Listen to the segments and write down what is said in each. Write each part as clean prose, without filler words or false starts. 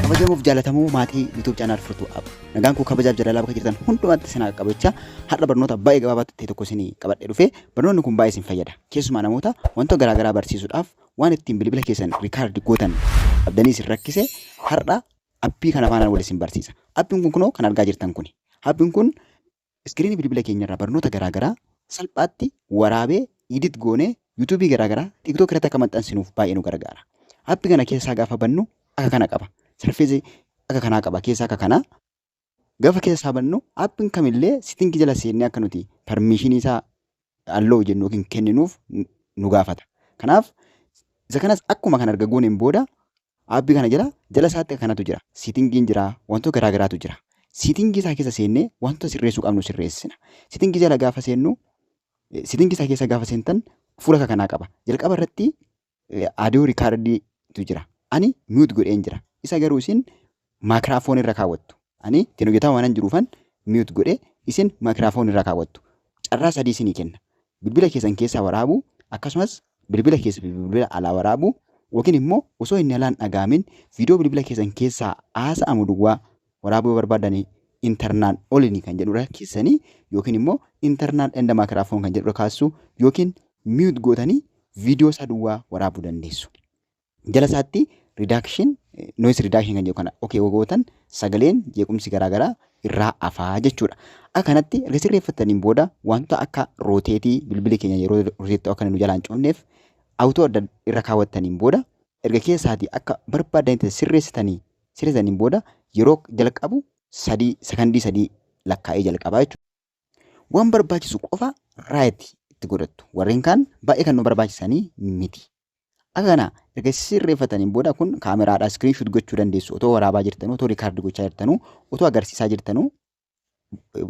Kabajamuuf jaalatamuu maatii YouTube channel Furtuu App. Nagaan koo kabajaaf jaalalaa bakka jirtan hundumatti isin haa qabachaa. Har'a barnoota baay'ee gabaabaatti ta'e tokko isin qabadhee dhufe. Barnoonni kun baay'ee isin fayyada. Keessumaa namoota wantoota garaagaraa barsiisuudhaaf waan ittiin bilbila keessan record gootan dhabdanii isin rakkise, har'a appii kana faanaan wal isin barsiisa. Appiin kun kunoo kan argaa jirtan kuni. Appiin kun iskiriinii bilbila keenyarraa barnoota garaagaraa salphaatti waraabee edit goonee YouTubeii garaagaraa, TikTok irratti akka maxxansinuuf baay'ee nu gargaara. Appii kana keessaa gaafa bannu akka kana qaba. Surface akka kanaa qaba. Keessaa akka kanaa. Gaafa keessaa bannu, appiin kamillee settingii jala seennee akka nuti permissionii isaa allow jennu yookiin kenninuuf nu gaafata. Kanaaf isa kanas akkuma kan arga gooneen booda aappii kana jala isaatti kanatu jira. Settingiin jira, wantoota garaagaraatu jira. Settingii isaa keessa seennee wantoota sirreessuu qabnu sirreessina. Settingii jala gaafa seennu, settingii isaa keessa gaafa seentan fuula akka kanaa qaba. Jalqaba irratti audio recordiitu jira. Ani mute godheen jira. Isa garuu isin microphone irra kaawwattu. Ani ittiin hojjetaa waan jiruufan mute godhee, isin microphone irra kaawwattu. Carraa sadii isinii kenna. Bilbila keessan keessaa waraabuu, akkasumas bilbila keessa bilbila alaa waraabuu, yookiin immoo osoo inni alaan dhaga'amin viidiyoo bilbila keessan keessaa haasa'amu duwwaa waraabuu barbaadanii internal only kan jedhudha keessanii, yookiin immoo internal and microphone kan jedhudha kaassu, yookiin mute gootanii viidiyoo isaa duwwaa waraabuu dandeessu. Jala isaatti reduction, noise reduction kan jedhu kana okay gootan, sagaleen jeequmsi garaagaraa irraa afaa jechuudha. Akka kanatti erga sirreeffattaniin booda wantoota akka rotateii, bilbilli keenya yeroo rotateii akka nu jalaan cufneef auto adda irra kaawwattaniin booda, erga keessaatii akka barbaadanitti sirreessitaniin booda, yeroo jalqabu 3 sakandii 3 lakkaa'ee jalqabaa jechuudha. Waan barbaachisu qofa right itti godhattu. Warreen kaan baay'ee kan nu barbaachisanii miti. Akka kana erga sirreeffataniin booda kun kaameraadhaa screenshot gochuu dandeessu. Otoo waraabaa jirtanuu, otoo record gochaa jirtanuu, otoo agarsiisaa jirtanuu,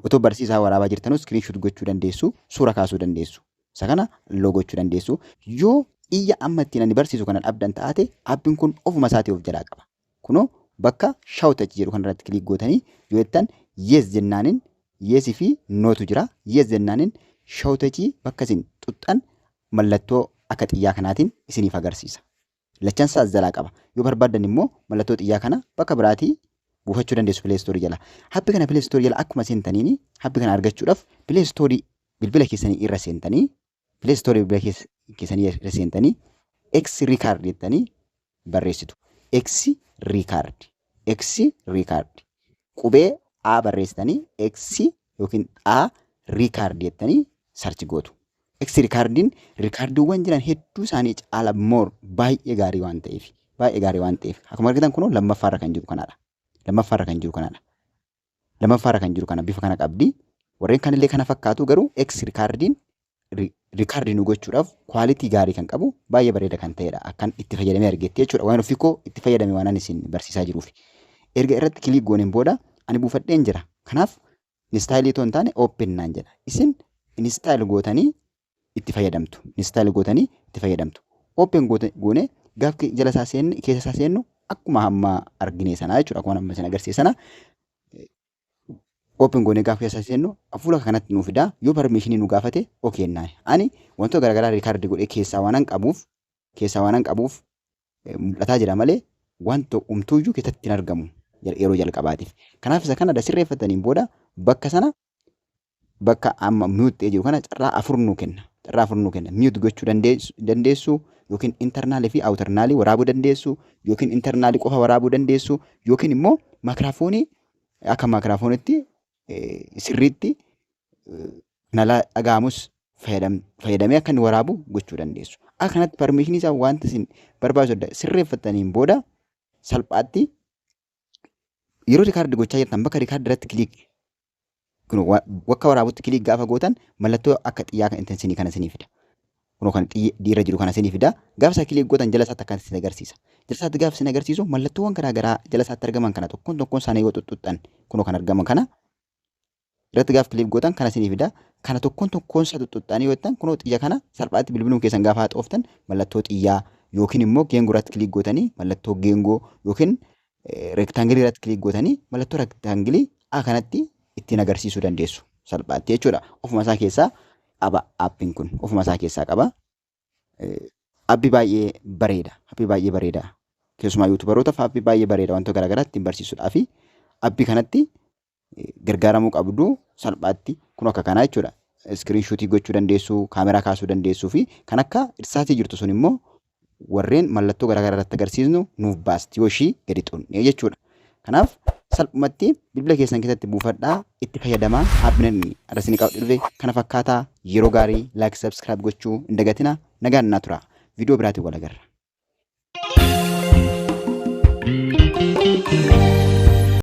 otoo barsiisaa waraabaa jirtanuu screenshot gochuu dandeessu, suura kaasuu dandeessu. Isa kana allow gochuu dandeessu. Yoo xiyya amma ittiin ani barsiisu kana dhabdan taate, aappiin kun ofuma isaatii of jalaa qaba. Kunoo bakka show touch jedhu kanarratti click gootanii yoo jettan, yes jennaaniin, yesii fi notu jira. Yes jennaaniin show touch bakka isin xuxxan mallattoo akka xiyyaa kanaatiin isiniif agarsiisa. Lachansaa as jalaa qaba. Yoo barbaaddan immoo mallattoo xiyyaa kana bakka biraatii buufachuu dandeessu, Play Storeii jala. Appii kana Play Storeii jala akkuma seentaniini, appii kana argachuudhaaf Play Storeii bilbila keessanii irra seentanii, Play Storeii bilbila keessanii irra seentanii X record jettanii barreessitu. X record. X record. Qubee A barreessitanii X yookiin A record jettanii search gootu. X recordiin recordiiwwan jiran hedduu isaanii caala more baay'ee gaarii waan ta'eef, baay'ee gaarii waan ta'eef, akkuma argitan kunoo lammaffaarra kan jiru kanadha. Lammaffaarra kan jiru kanadha. Lammaffaarra kan jiru kana bifa kana qabdi. Warreen kanillee kana fakkaatu, garuu X recordiin recordii nu gochuudhaaf quality gaarii kan qabu, baay'ee bareeda kan ta'edha. Akkan itti fayyadamee argetti jechuudha. Waan ofii koo itti fayyadame waan ani isin barsiisaa jiruuf. Erga irratti click gooneen booda ani buufadheen jira. Kanaaf installii otoo hin taane open naan jedha. Isin install gootanii itti fayyadamtu. Install gootanii itti fayyadamtu. Open goone gaaf jala isaa seenne, keessa isaa seennu akkuma hamma argine sanaa jechuudha. Akkuma amma isin agarsiise sana open goonee gaafa keessa seennu fuula kanatti nuu fida. Yoo permissionii nu gaafate okay jennaan. Ani wantoota garaagaraa record godhee keessaa waan qabuuf mul'ataa jira malee wanta umtuuyyuu keessatti hin argamu yeroo jalqabaatiif. Kanaaf isa kana sirreeffataniin booda bakka sana, bakka amma mute ta'ee jiru kana carraa afur nuu kenna. Carraa afur nuu kenna. Mute gochuu dandeessu, yookiin internalii fi outernalii waraabuu dandeessu, yookiin internalii qofa waraabuu dandeessu, yookiin immoo microphoneii akka microphoneitti sirriitti nalaa dhaga'amus fayyadamee akka inni waraabu gochuu dandeessu. Akka kanatti permissionii isaa wanta isin barbaachisu sirreeffataniin booda salphaatti yeroo record gochaa jirtan bakka record irratti click, bakka waraabutti click gaafa gootan mallattoo akka xiyyaa kan intensinii kana isinii fida. Kunoo kan xiyya jiru kana isinii fida. Gaafa isaa click gootan jala isaatti akkan isin agarsiisa. Jala isaatti gaafa isin agarsiisu mallattoowwan garaa garaa jala isaatti argaman kana tokkoon tokkoon isaanii yoo xuxuxxan, kunoo kan argaman kana irratti gaafa click gootan kana isinii fida. Kana tokkoon tokkoon isaa xuxuxxanii yoo jettan, kunoo xiyya kana salphaatti bilbiluun keessan gaafa haxooftan mallattoo xiyyaa, yookiin immoo geengoo irratti click gootanii mallattoo geengoo, yookiin rectangleii irratti click gootanii mallattoo rectangleii akka kanatti ittiin agarsiisuu dandeessu salphaatti jechuudha. Ofuma isaa keessaa qaba aappiin kun, ofuma isaa keessaa qaba. Aappii baay'ee bareeda. Aappii baay'ee bareeda. Keessumaa yuutubarootaaf aappii baay'ee bareeda wantoota garaagaraa ittiin barsiisuudhaaf aappii kanatti gargaaramuu qabdu salphaatti kun akka kanaa jechuudha. Iskiriin shuutii gochuu dandeessu, kaameraa kaasuu dandeessuu fi kan akka irsaasii jirtu sun immoo warreen mallattoo garaagaraa irratti agarsiisnu nuuf baasti yoo ishii gadi xunnee jechuudha. Kanaaf salphumatti bilbila keessan keessatti buufadhaa itti fayyadamaa aappiin inni irra isin qabadhe dhufe kana fakkaataa yeroo gaarii like subscribe gochuu hin dagatina nagaan naa tura. Viidiyoo biraatiin wal agarra.